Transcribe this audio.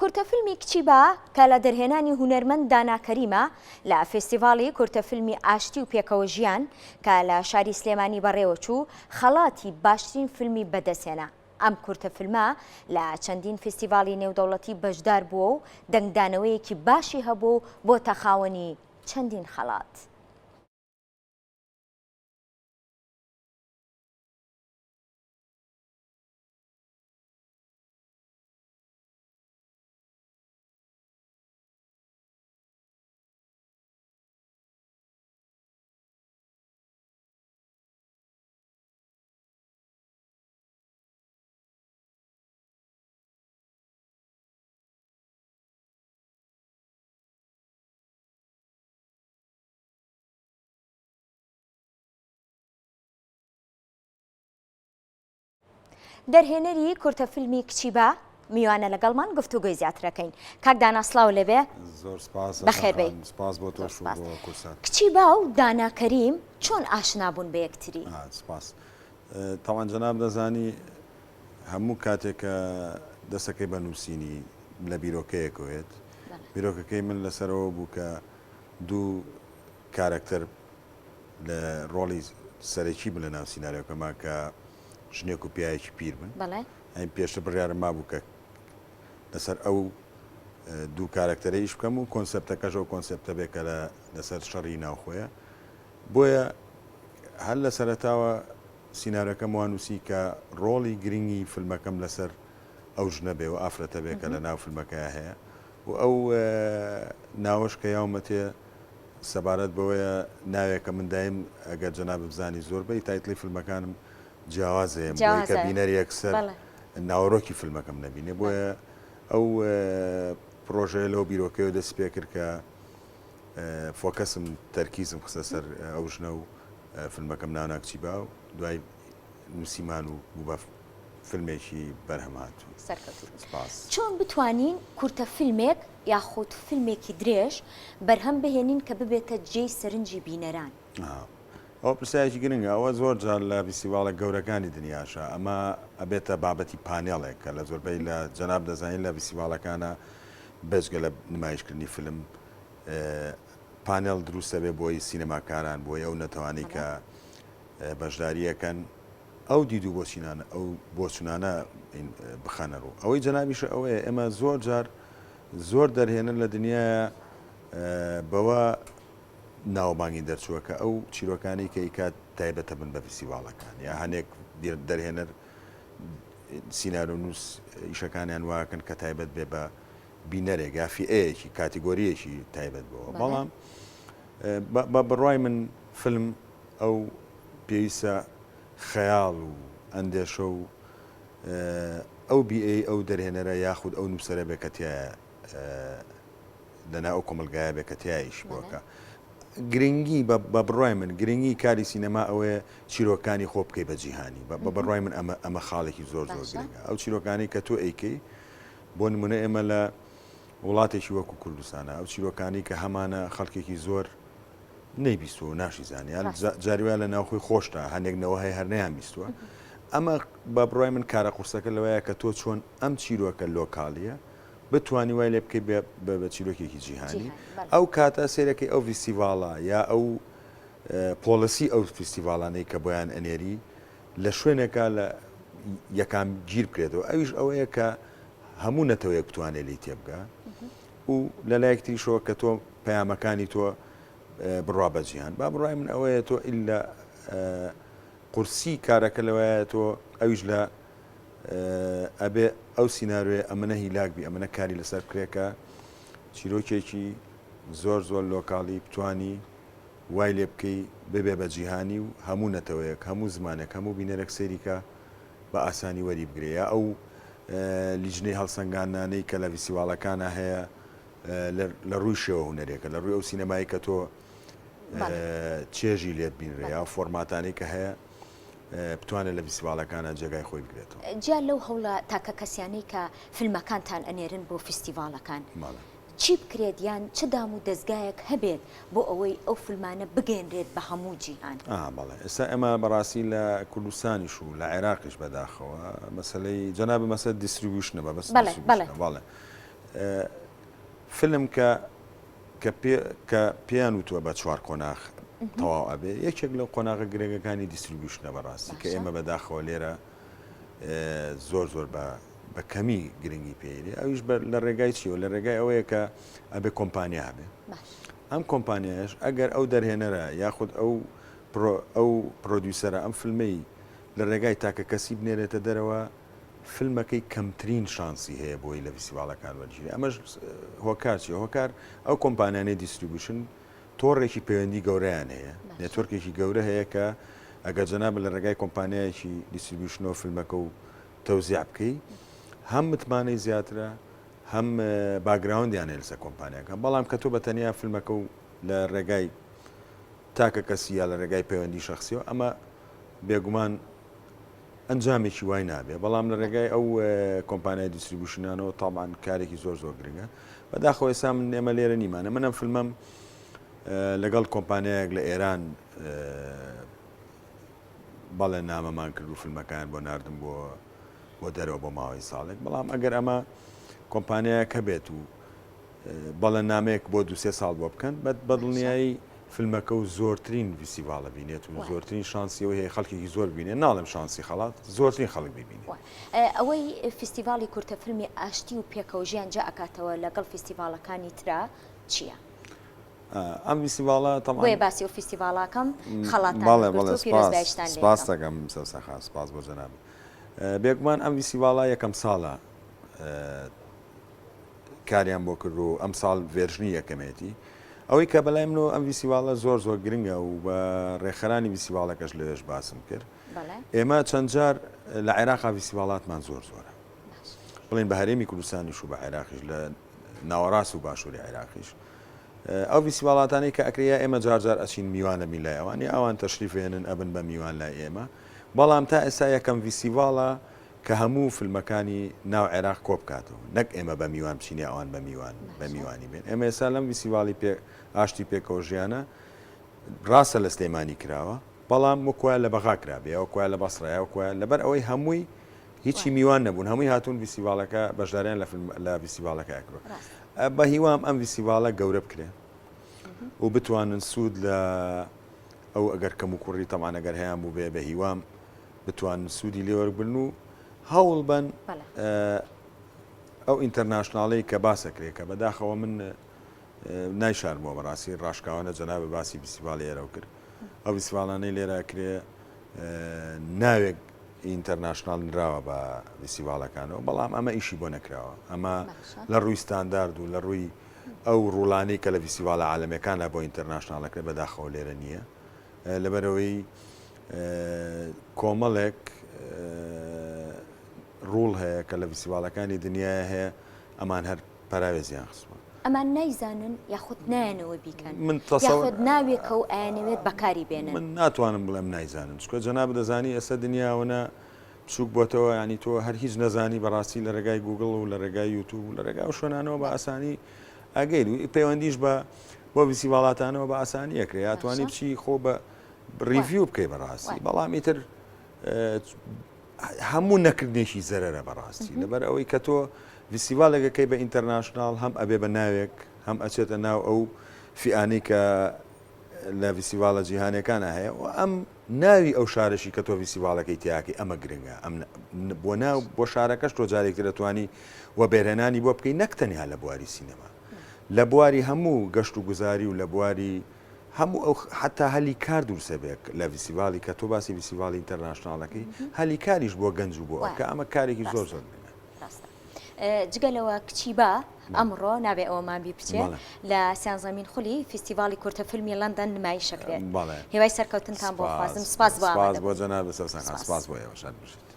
کورتە فیلمی کچی با کە لە دەرهێنانی هونەرمەند دانا کەریمە لە فێستیڤاڵی کورتە فیلمی ئاشتی و پێکەوە ژیان کە لە شاری سلێمانی بەڕێوەچوو خەڵاتی باشترین فیلمی بەدەستهێنا. ئەم کورتە فیلمە لە چەندین فیستیڤاڵی نێودەوڵەتی بەشدار بووە و دەنگدانەوەیەکی باشی هەبووە و بۆتە خاوەنی چەندین خەڵات. دەرهێنەری کورتە فیلمی کچی با میوانە لەگەڵمان گفتوگۆی زیاترەکەین کاک دانا سڵاو لێبێ زۆر سپاس بەخێربێی سپاس بۆ تۆش و بۆ کورسات کچی با و دانا کەریم چۆن ئاشنا بوون بە یەکتری؟ سپاس تاوان جەناب دەزانی هەموو کاتێک کە دەسەکەی بە نووسینی لە بیرۆکەیەکەوە یەت بیرۆکەکەی من لەسەرەوە بوو کە دوو کارەکتەر لە ڕۆڵی سەرەکی بن لە ناو سیناریۆکەما کە ژنێک و پیاوێکی پیر بن. بەڵێ. ئەین پێشتر بڕیارم مابوو کە لەسەر ئەو دوو کارەکتەرە ئیش بکەم و کۆنسێپتەکەش ئەو کۆنسێپتە بێ کە لەسەر شەڕی ناوخۆیە. بۆیە هەر لە سەرەتاوە سیناریۆکەم وا نووسی کە ڕۆڵی گرنگی فیلمەکەم لەسەر ئەو ژنە بێ و ئافرەتە بێ کە لە ناو فیلمەکەیا هەیە و ئەو ناوەش کە یاومەتێ سەبارەت بەوەیە ناوێکە من دایم ئەگەر جەنابت بزانی زۆربەی title ی فیلمەکانم جیاوازە بۆی کە جیاوازە بینەر یەکسەر بەڵێ. ناوەڕۆکی فیلمەکەم نەبینێ بۆیە ئەو پڕۆژەیە لەو بیرۆکەیەوە دەستی پێکرد کە focus م تەرکیزم خستە سەر ئەو ژنە و فیلمەکەم ناونا کچی باو دوای نووسیمان و بوو بە فیلمێکی بەرهەم هاتوو. سەرکەوتوو بن. سپاس. چۆن بتوانین کورتە فیلمێک یاخود فیلمێکی درێژ بەرهەم بهێنین کە ببێتە جێی سەرنجی بینەران؟ ئەوە پرسیارێکی گرنگە، ئەوە زۆر جار لە فیستیڤاڵە گەورەکانی دنیاشە ئەمە ئەبێتە بابەتی پانێڵێک کە لە زۆربەی لە جەناب دەزانین لە فیستیڤاڵەکانە بێجگە لە نمایشکردنی فیلم پانێڵ دروست دەبێت بۆی سینەماکاران بۆی ئەو نەتەوانەی کە بەشداریەکەن ئەو دید و بۆچینانە ئەو بۆچونانە بخەنە ڕوو ئەوەی جەنابیشە ئەوەیە ئێمە زۆر جار زۆر دەرهێنەر لە دنیاە بەوە ناوبانگی دەرچووە کە ئەو چیرۆکانەی کە ئیکات تایبەتە بن بە فیستیڤاڵەکان یا هەنێک دەرهێنەر سینارۆنووس ئیشەکانیان واکەن کە تایبەت بێ بە بینەرێک یا فیئەیەکی کاتیگۆریەکی تایبەت بەوە بەڵام بە بڕوای من فیلم ئەو پێویستە خەیاڵ و ئەندێشە و ئەو بیئەی ئەو دەرهێنەرە یاخود ئەو نووسەرە بێ کە تیایە لەناو ئەو کۆمەڵگایە بێ کە تیایە ئیش بۆ ئەکا. گرنگی بە بڕوای من گرنگی کاری سینەما ئەوەیە چیرۆکانی خۆ بکەی بە جیهانی بە بڕوای من ئەمە ئەمە خاڵێکی زۆر زۆر گرنگە ئەو چیرۆکانی کە تۆ ئەیکەی بۆ نمونە ئێمە لە وڵاتێکی وەکو کوردستانە ئەو چیرۆکانی کە هەمانە خەڵکێکی زۆر نەیبیستووە و ناشیزانێ یان جاری وایە لە ناوخۆی خۆشتا هەنێک نەوە هەیە هەر نەیانبیستووە. ئەمە بە بڕوای من کارە قورسەکە لەوەیە کە تۆ چۆن ئەم چیرۆکە لۆکاڵییە بتوانی وای لێ بکەی بە چیرۆکێکی جیهانی. ئەو کاتە سەیرەکەی ئەو ڤیستیڤاڵە یا ئەو policy ئەو فیستیڤاڵانەی کە بۆیان ئەنێری لە شوێنێکا لە یەکان گیر بکرێتەوە ئەویش ئەوەیە کە هەموو نەتەوەیەک بتوانێت لێی تێبگا و لە لایەک تریشەوە کە تۆ پەیامەکانی تۆ بڕوا بە جیهان با بڕای من ئەوەیە تۆ ئیلا قورسی کارەکە لەوەیە تۆ ئەویش لە ئەبێ ئەو سیناریۆیە ئەمنە هیلاک بی ئەمنە کاری لەسەر بکرێت کە چیرۆکێکی زۆر زۆر لۆکاڵی بتانی وای لێ بکەی ببێ بە جیهانی و هەموو نەتەوەیەک هەموو زمانێک هەموو بینەرێک سەیریکە بە ئاسانی وەری بگرێ یا ئەو لیژنەی هەڵسەنگاندنانەی کە لە ڤیستیواڵەکانا هەیە لە ڕووی شێوە هونەریەکە لە ڕووی ئەو سینەمایی کە تۆ چێژی لێ بینرێ یا فۆرماتانەی کە هەیە بتوانێت لە ڤیستیواڵەکانە جێگای خۆی بگرێتەوە. جیا لەو هەوڵە تاکە کەسیانەی کە فیلمەکانتان ئەنێرن بۆ فیستیڤاڵەکان، چی بکرێت یان چ دام و دەزگایەک هەبێت بۆ ئەوەی ئەو فیلمانە بگەیەنرێت بە هەموو جیهان؟ ئا بەڵێ ئێستا ئێمە بەڕاستی لە کوردستانیش و لە عێراقیش بەداخەوە مەسەلەی جەنابت مەسەلە distribution ە مەبەست بەڵێ بەڵێ. بەڵێ. فیلم کە کە پێ کە پێیان وتووە بە چوار قۆناغ تەواو ئەبێ یەکێک لەو قۆناغە گرنگەکانی distribution ە بەڕاستی کە ئێمە بەداخەوە لێرە زۆر زۆر بە بە کەمی گرنگی پێیری ئەویش لە ڕێگای چیەوە لە ڕێگای ئەوەیە کە ئەبێ کۆمپانیا هەبێ ئەم کۆمپانیایش ئەگەر ئەو دەرهێنەرە یاخود ئەو ئەو producer ە ئەم فیلمەی لە ڕێگای تاکە کەسی بنێرێتە دەرەوە فیلمەکەی کەمترین شانسی هەیە بۆی لە فیستیڤاڵەکان وەرگیرێ ئەمەش هۆکار چیە هۆکار ئەو کۆمپانیانەی distribution تۆڕێکی پەیوەندی گەورەیان هەیە network ێکی گەورە هەیە کە ئەگەر جەنابت لە ڕێگای کۆمپانیایەکی distribution ەوە فیلمەکە و تەوزیع بکەی هەم متمانەی زیاترە هەم background یان هەیە لەسەر کۆمپانیاکە بەڵام کە تۆ بە تەنیا فیلمەکە و لە ڕێگای تاکە کەسی یا لە ڕێگای پەیوەندی شخصیەوە ئەمە بێگومان ئەنجامێکی وای نابێ بەڵام لە ڕێگای ئەو کۆمپانیای distribution انەوە تاوان کارێکی زۆر زۆر گرنگە بەداخەوە ئێستا من ئێمە لێرە نیمانە من ئەم فیلمەم لەگەڵ کۆمپانیایەک لە ئێران بەڵێ نامەمان کرد و فیلمەکان بۆ ناردم بۆ بۆ دەرەوە بۆ ماوەی ساڵێک بەڵام ئەگەر ئەمە کۆمپانیایەک هەبێت و بەڵێننامەیەک بۆ دوو سێ ساڵ بۆ بکەن بە بەدڵنیایی فیلمەکە و زۆرترین ڤیستیڤاڵە بینێت و زۆرترین شانسی ئەوەی هەیە خەڵکێکی زۆر ببینێت ناڵێم شانسی خەڵات زۆرترین خەڵک بیبینێت. ئەوەی فیستیڤاڵی کورتە فیلمی ئاشتی و پێکەوەژیان جیا ئەکاتەوە لەگەڵ فیستیڤاڵەکانی ترا چییە؟ ئەم فیستیڤاڵە تەبعەن بۆیە باسی ئەو فیستیڤاڵاکەم خەڵاتتان بەڵێ بەڵێ وەرگرتووە سپاس پیرۆزبایشتان لێ سپاست ئەکەم. دەکەم سەوسەن خان سپاس بۆ جەنابت. بێگومان ئەم فیستیڤاڵە یەکەم ساڵە کاریان بۆ کرد و ئەمساڵ version ی یەکەمێتی. ئەوەی کە بەلای منەوە ئەم ڤیستیڤاڵە زۆر زۆر گرنگە و بە ڕێکخەرانی ڤیستیڤاڵەکەش لەوێش باسم کرد. ئێمە چەند جار لە عێراقا ڤیستیڤاڵاتمان زۆر زۆرە. بڵێن بە هەرێمی کوردستانیش و بە عێراقیش لە ناوەڕاست و باشووری عێراقیش. ئەو ڤیستیڤاڵاتانەی کە ئەکرێ یا ئێمە جار جار ئەچین میوان ئەبین لای ئەوان یا ئەوان تەشریف ئێنن ئەبن بە میوان لای ئێمە. بەڵام تا ئێستا یەکەم ڤیستیڤاڵە کە هەموو فیلمەکانی ناو عێراق کۆبکاتەوە نەک ئێمە بە میوان بچین یا ئەوان بە میوان بە میوانی بێن ئێمە ئێستا لەم ڤیستیڤاڵی پێ ئاشتی پێکەوە ژیانە ڕاستە لە سلێمانی کراوە بەڵام وەک وایە لە بەغا کرابێ یا وەک وایە لە بەسڕە یا وەک وایە لەبەر ئەوەی هەمووی هیچی میوان نەبوون هەمووی هاتوون ڤیستیڤاڵەکە بەشداریان لە فیلم لە ڤیستیڤاڵەکە کرد بە هیوام ئەم ڤیستیڤاڵە گەورە بکرێ و بتوانن سوود لە ئەو ئەگەر کەموکوڕی تەمان ئەگەر هەیان بوو بێ بە هیوام بتوانن سوودی لێ وەربگرن و هەوڵ بەن ئەو international ەی کە باس ئەکرێ کە بەداخەوە من نایشارمەوە بەڕاستی ڕاشکاوانە جەنابت باسی فیستیڤاڵی ئێرەو کرد ئەو فیستیڤاڵانەی لێرە ئەکرێ ناوێک international نراوە بە فیستیڤاڵەکانەوە بەڵام ئەمە ئیشی بۆ نەکراوە ئەمە لە ڕووی ستاندارد و لە ڕووی ئەو rule انەی کە لە فیستیڤاڵە عالەمیەکاندا بۆ international ئەکرێ بەداخەوە لێرە نییە لەبەرئەوەی کۆمەڵێک rule هەیە کە لە ڤیستیڤاڵەکانی دنیاە هەیە ئەمان هەر پەراوێزیان خستووە. ئەمان نایزانن یاخود نایانەوە بیکەن یاخود ناوێکە و ئەیانەوێت بەکاری بێنن. من ناتوانم بڵێم نایزانن چونکە جەنابت دەزانی ئێستا دنیا ئەوەنە بچووک بۆتەوە یانی تۆ هەر هیچ نەزانی بەڕاستی لە ڕێگای گوگڵ و لە ڕێگای یوتوب و لە ڕێگای ئەو شوێنانەوە بە ئاسانی ئەگەیت و پەیوەندیش بە بۆ ڤیستیڤاڵاتانەوە بە ئاسانی ئەکرێ ئەتوانی بچی خۆ بە review بکەی بەڕاستی بەڵام ئیتر هەموو نەکردنێکی زەرەرە بەڕاستی لەبەر ئەوەی کە تۆ ڤیستیڤالێکەکەی بە international هەم ئەبێ بە ناوێک هەم ئەچێتە ناو ئەو فیئانەی کە لە ڤیستیڤالە جیهانەکانە هەیە و ئەم ناوی ئەو شارەشی کە تۆ ڤیستیڤالەکەی تیاکەی ئەمە گرنگە ئەم بۆ ناو بۆ شارەکەش تۆ جارێک تر دەتوانی وەبەرهێنانی بۆ بکەی نەک تەنیا لە بواری سینەما لە بواری هەموو گەشت و گوزاری و لە بواری هەموو ئەو حتا هەلی کار دروستە بێت لە ڤیستیڤاڵی کە تۆ باسی ڤیستیڤاڵی international ەکەی هەلی کاریش بۆ گەنج و بۆ کە ئەمە کارێکی زۆر زۆر گرنگە. ڕاستە. جگە لەوە کچی با ئەمڕۆ نابێ ئەوەمان بیر بچێ لە سیانزەمین خولی فیستیڤاڵی کورتە فیلمی لەندەن نمایش ئەکرێت. هیوای سەرکەوتنتان بۆ خوازم. سپاس بۆ ئامادەبوون. سپاس بۆ جەنابت سەوسەن خان. سپاس بۆ ئێوەش. هەر بژیت.